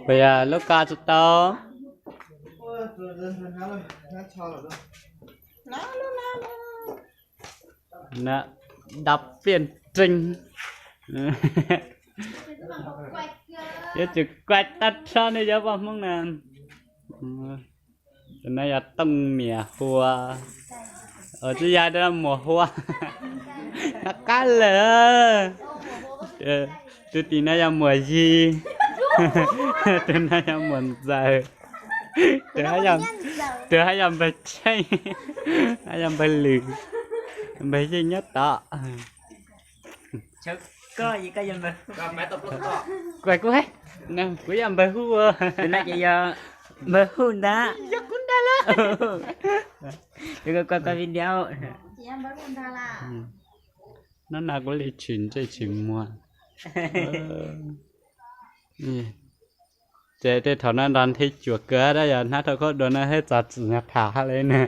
Puas yog lub ko tsis tau? Đọc truyện tranh. Yuav tsum kuaib tag nrho nej cov poj Hmoob na. Tus no yog Tooj Niam Hua. Ua tsis yog, tus no Muam Hua. Noj qab lawm. Tus tim no yog Muam Yig. Tus no yog Muam Ntxawm. Tus, tus hab yog npawg Tsheej, hab yog npawg Lwm, npawg Yeej nyob tod. Kuv, kuv yog npawg Huj. Npawg Huj ntag. Video no kuv li tshwm ntsej tshwm muag. Ces tej thaum no nrog nthi cuam kawg, yog hnab rau khaub dua no thiab txog txim nyog tham hab li ne.